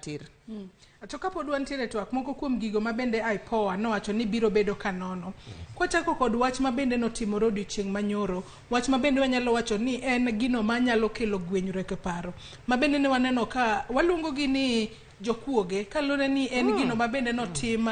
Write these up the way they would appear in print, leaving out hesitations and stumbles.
Tir. To kapod wantiere e twak, moko kuom gigo ma bende IPOA nowacho ni biro bedo ka nono. Kwachako kod wach ma bende notimore odiochieng' manyoro, wach ma bende wanyalo wacho ni en gino manyalo kelo gwenyruok e paro. Ma bende ne waneno ka waluongo gi ni jokuoge, kaluwore ni en gino ma bende notim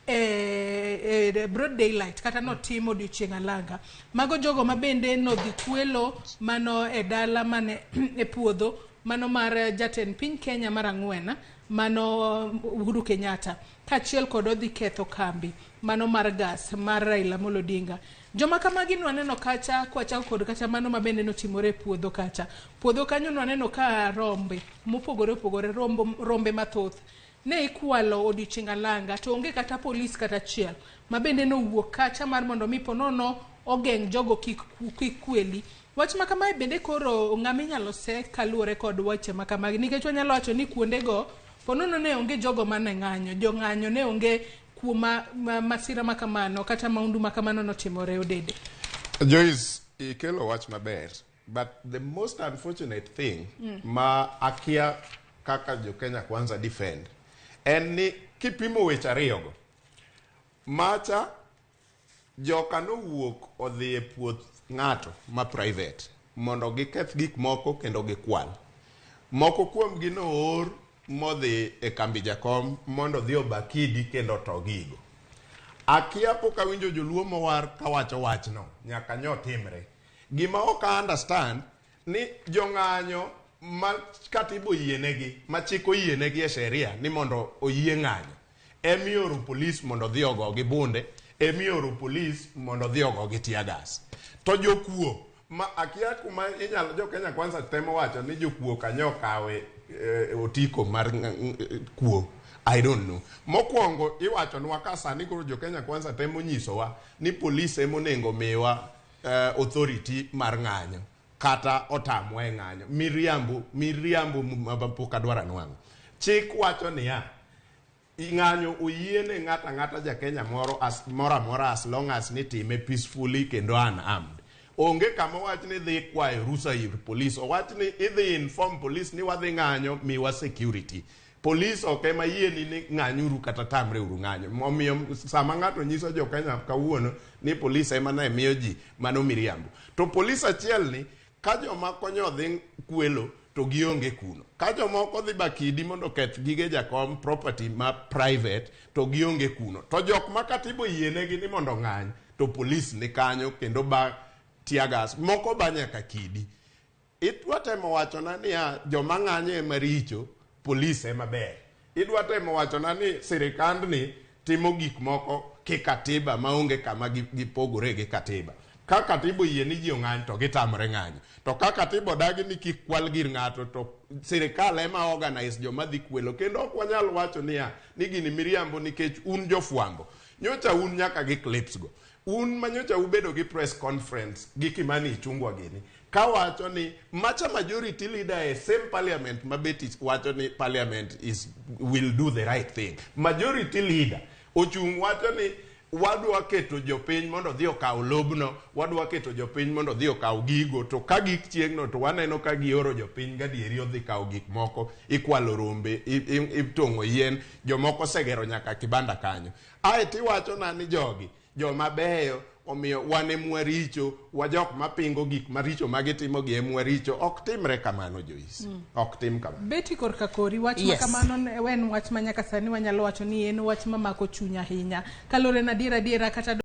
e, e broad daylight kata notim odiochieng' alanga. Mago jogo ma bende nodhi kwelo mano e dala mane e puodho mano mar jatend piny Kenya mar ang'wen mano Uhuru Kenyatta kaachiel kod odhi ketho kambi mano mar gas mar Raila Amolo Odinga. Joma kamagi nwaneno kacha kwachako kod kata mano ma bende notimore e puodho kacha. Puodho kanyo nwaneno ka rombe mopogore opogore, rombo, rombe mathoth ne ikwalo odiochieng' alanga to onge kata polis kata achiel ma bende nowuok kacha mar mondo mi ponono ogeng' jogo kik, kik kweli. Wach ma kamae bende koro ng'ama inyalo se kaluwore kod weche ma kamagi nikech wanyalo wacho ni kuondego ponono ne onge jogo mane ng'anyo, jong'anyo ne onge kuoma ma, masira ma kamano kata maundu ma kamano notimore Odede. Joyce, ikelo wach maber. But the most unfortunate thing ma akia kaka jo Kenya Kwanza defend en ni kipimo weche ariyogo, macha joka nowuok odhi e puoth ng'ato ma private mondo giketh gik moko kendo gikwal. Moko kuomgi noor modhi e kambi jakom mondo odhi oba kidi kendo oto gigo. Akia pok awinjo joluo mowar kawacho wachno nyaka nyo timre. Gima ok a understand ni jong'anyo ma katiba oyienegi ma chik oyienegi e sheria ni mondo oyie ng'anyo emioro polis mondo odhi ogo gi bunde emioro polis mondo odhi ogo gi tear gas to jokuo ma akia kuma inyalo jo Kenya Kwanza temo wacho ni jokuo kanyo okawe e, otiko mar kuo I don't know. Mokwongo iwachonwa ka sani koro jo Kenya Kwanza temo nyisowa ni polis emonengo miwa authority mar ng'anyo kata otamwa e ng'anyo. Miriambo, miriambo ma pok adwaro anwang'o. Chik wacho niya, ng'anyo oyiene ng'ato ang'ata ja Kenya moro as, moro amora as long as nitime peacefully kendo unarmed. Onge kama owach ni dhi kwayo rusa ir polis, owach ni idhi inform polis ni wadhi ng'anyo miwa security. Polis ok ema yieni ni ng'anyuru kata tamre uru ng'anyo. Omiyo sama ng'ato nyiso jo Kenya kawuono ni polis ema ne miyo ji mano miriambo. To polis achiel ni ka joma konyo dhi kwelo to gionge kuno. Ka jomoko dhi bakidi mondo oketh gige jakom property ma private to gionge kuno. To jok ma katiba oyienegi ni mondo ong'any to polis ni kanyo kendo ba tear gas moko ba nyaka kidi. Idwa temo wachona niya joma ng'anyo ema richo, polis ema ber. Idwa temo wachona ni sirikandni timo gik moko ki katiba maonge kama gipogore gi katiba. Ka katiba oyie ni ji ong'any to gitamre ng'anyo. To ka katiba odagi ni kik kwal gir ng'ato to sirikal ema organize joma dhi kwelo. Kendo ok wanyal wacho niya ni gini miriambo nikech un jofwambo. Nyocha un nyaka gi clips go. Un manyocha ubedo gi press conference gi Kimani Ichung'wa gini kawacho ni macha majority leader e same parliament ma Betty wacho ni parliament is will do the right thing. Majority leader ochung' wacho ni wadwa keto jopiny mondo odhi okaw lobno, wadwa keto jopiny mondo odhi okaw gigo, to ka gik chieng'no to waneno ka gioro jopiny gadieri odhi kawo gik moko, ikwalo rombe, itong'o yien, jomoko osegero nyaka kibanda kanyo. Ae tiwachona ni jogi joma beyo omiyo wan emwaricho wa jok mapingo gik maricho magitimo gi emwaricho ok timre kamano Joyce ok tim kamano Betty korka kori wach ma kamano en wach ma nyaka sani wanyalo wacho ni en wach mamako chuny ahinya kaluwore na adiera adiera kata